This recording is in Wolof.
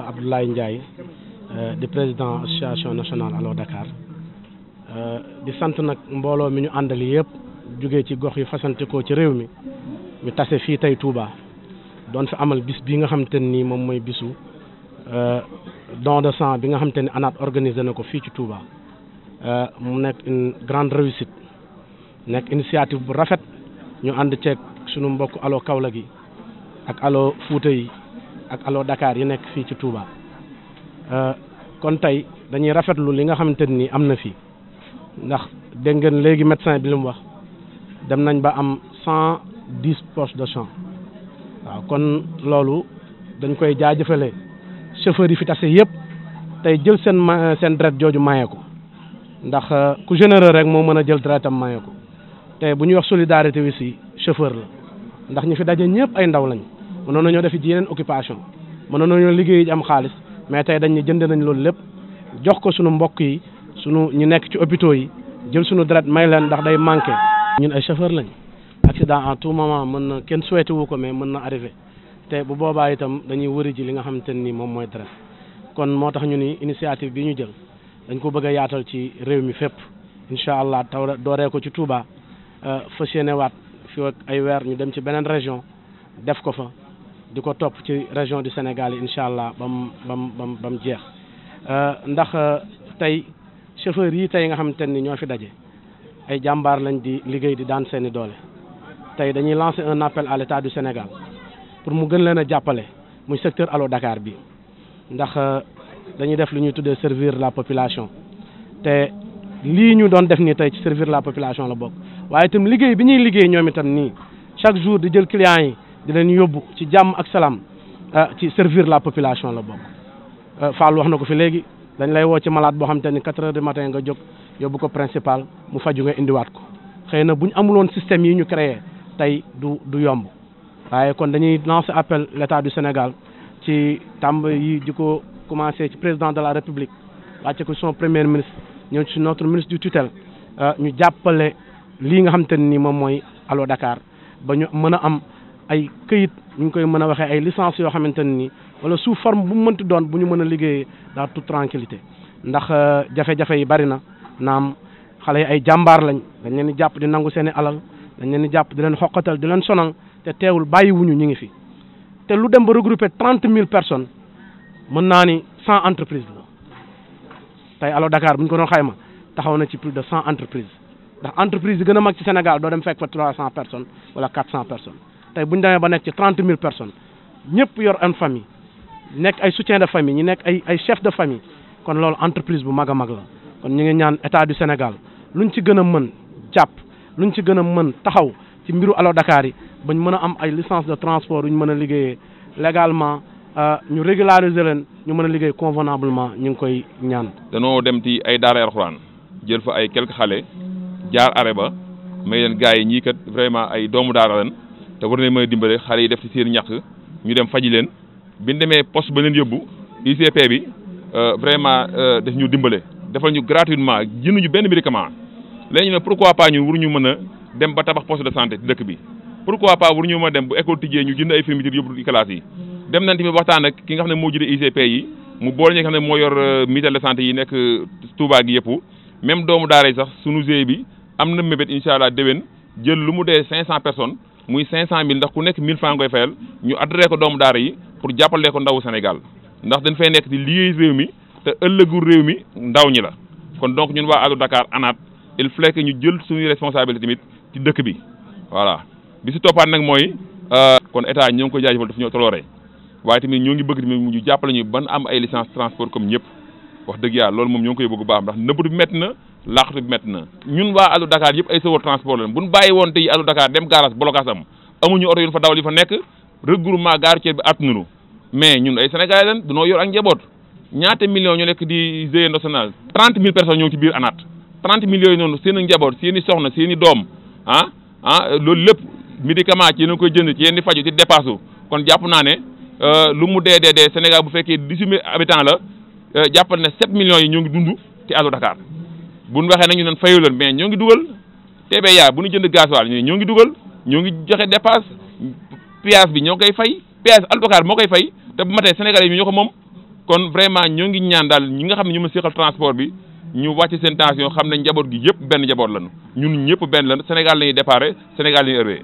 la Abdoulaye Ndiaye di président association nationale Allo Dakar di sant nag mbooloo mi ñu àndal yëpp jógee ci gox yi fasante ko ci réew mi ñu tase fii tey Touba doon fi amal bis bi nga xamante ni moom mooy bisu don de sang bi nga xamante ni ANAT organisé na ko fii ci Touba mu nekk une grande réussite nekk initiative bu rafet ñu ànd ceeg sunu mbokk Allo Kaolack yi ak Allo Fouta yi ak Allo Dakar yi nekk fii ci Touba kon tey dañuy rafetlu li nga xamante ni am na fii ndax dégg ngeen léegi médecin bi li mu wax dem nañ ba am 110 poches de sang waaw kon loolu dañ koy jaajëfale chauffeur yi fi tase yëpp tey jël seen deret jooju maye ko ndax ku généreux rek moo mën a jël deretam maye ko te bu ñuy wax solidarité wi si chauffeur la ndax ñi fi daje ñëpp ay ndaw lañ mënoon nañoo def ci yeneen occupation mënoon nañoo liggéey ji am xaalis mais tey dañ ñu jënd nañ loolu lépp jox ko sunu mbokk yi sunu ñu nekk ci hôpitaux yi jël sunu deret may leen ndax day manqué. ñun ay chauffeur lañ accident à tout moment mën na kenn souhaité wu ko mais mën na arrivé te bu boobaa itam dañuy wëri ji li nga xamante ni moom mooy deret kon moo tax ñu ni initiative bi ñu jël dañ ko bëgg a yaatal ci réew mi fépp incha allah taw dooree ko ci Touba fas yéene waat fi ak ay weer ñu dem ci beneen région def ko fa di ko topp ci région du Sénégal yi incha allah bam jeex ndax tey chauffeur yi tey nga xamante ni ñoo fi daje ay jàmbaar lañ di liggéey di daan seeni doole tey dañuy lancer un appel à l'État du Sénégal pour mu gën leen a jàppale muy secteur Allo Dakar bi ndax dañuy def lu ñuy tuddee servir la population te lii ñu doon def nii tey ci servir la population la bokk waaye itam liggéey bi ñuy liggéey ñoom itam nii chaque jour di jël clients yi di leen yóbbu ci jàmm ak salaam ci servir la population la bokk Fall wax na ko fi léegi dañ lay woo ci malade boo xam te ni 4 heures du matin nga jóg yóbbu ko principal mu faju nga indiwaat ko xëy na bu ñu amuloon système yi ñu créé tey du yomb waaye kon dañuy lancer appel l'État du Sénégal ci tàmb yi di ko commencé ci président de la République wàcce ko son premier ministre ñëw ci notre ministre du tutelle ñu jàppale lii nga xam te ni moom mooy Allo Dakar ba ñu mën a am ay këyit ñu ngi koy mën a waxee ay licence yoo xamante ne nii wala sous forme bu mu mënti doon bu ñu mën a liggéeyee dans toute tranquillité ndax jafe-jafe yi bari na naam xale yi ay jàmbaar lañ dañ leen di jàpp di nangu seen i alal dañ leen di jàpp di leen xoqatal di leen sonal te teewul bàyyiwuñu ñu ngi fi te lu dem ba regrouper 30 000 personnes mën naa ni 100 entreprises la tey Allo Dakar bu ñu ko doon xayma taxaw na ci plus de 100 entreprises ndax entreprise yi gën a mag ci Sénégal doo dem fekk fa 300 personnes wala 400 personnes tey bu ñu demee ba nekk ci 30 000 personnes ñëpp yor une famille nekk ay soutien de famille ñu nekk ay chef de famille kon loolu entreprise bu mag a mag la kon ñu ngi ñaan état du Sénégal luñ ci gën a mën jàpp luñ ci gën a mën taxaw ci mbiru Allo Dakar yi bañ mën a am ay licence de transport yu ñu mën a liggéeyee légalement ñu régulariser leen ñu mën a liggéey convenablement ñu ngi koy ñaan. danoo dem ci ay daara alxuraan jël fa ay quelques xale jaar arrêt ba may leen gars yi ñii kat vraiment ay doomu daara leen te war nañ mën a dimbale xale yi def ci seen ñàkk ñu dem faji leen biñ demee poste ba leen yóbbu ICP bi vraiment daf ñu dimbale defal ñu gratuitement jënduñu benn médicament léegi ñu ne pourquoi pas ñun waruñu mën a dem ba tabax poste de santé ci dëkk bi pourquoi pas waruñu mën a dem bu école tijjee ñu jënd ay fourniture yóbbu ci classe yi dem nañ tamit waxtaan ak ki nga xam ne moo jiite ICP yi mu boole ñi nga xam ne moo yor mutuelle de santé yi nekk Touba gi yëpp même doomu daara yi sax sunu GIE bi am na mébét incha allah déwén jël lu mu dee 500 personnes muy 500000 ndax ku nekk 1000 francs koy fayal ñu adressé ko doomu daara yi pour jàppale ko ndawu Sénégal ndax dañ fay nekk di liggéey réew mi te ëllëgu réew mi ndaw ñi la kon donc ñun waa Allo Dakar ANAT il faut que ñu jël suñuy responsabilité tamit ci dëkk bi voilà bi si toppaat nag mooy kon état ñoo ngi koy jaajëfal daf ñoo tolooree waaye tamit ñoo ngi bëgg tamit ñu jàppale ñu ban am ay licence transport comme ñëpp wax dëgg yàlla loolu moom ñoo ngi koy bëgg baax ndax nëbbatu bi métti na laaxatu bi métti na ñun waa Allo Dakar yëpp ay chauffeur transport lañ bu ñu bàyyi woon tey Allo Dakar dem garage blocage am amuñu oto yu fa dawal yi fa nekk regroupement gare routière bi attanunu mais ñun ay sénégalais lañ dañoo yor ak njaboot ñaata millions ñoo nekk di GIE national 30 000 personnes ñoo ngi ci biir ANAT 30 millions yooyu noonu seen i njaboot seen i soxna seen i doom loolu lépp médicament ci yéen a koy jënd ci yéen di faju ci dépasse kon jàpp naa ne lu mu dee Sénégal bu fekkee 18 000 habitants la jàppal ne 7 millions yi ñoo ngi dund ci Allo Dakar bu ñu waxee nag ñu doon fayu leen mais ñoo ngi dugal TBA bu ñu jënd gasoil ñoo ngi dugal ñoo ngi joxe dépasse péage bi ñoo koy fay péage Allo Dakar moo koy fay te bu matee Sénégalais yi ñoo ko moom kon vraiment ñoo ngi ñaan daal ñi nga xam ne ñu ma séqal transport bi ñu wàcc seen tension xam ne njaboot gi yëpp benn njaboot lañu ñun ñëpp benn lañu Sénégal la ñuy déparé Sénégal la ñuy ërwee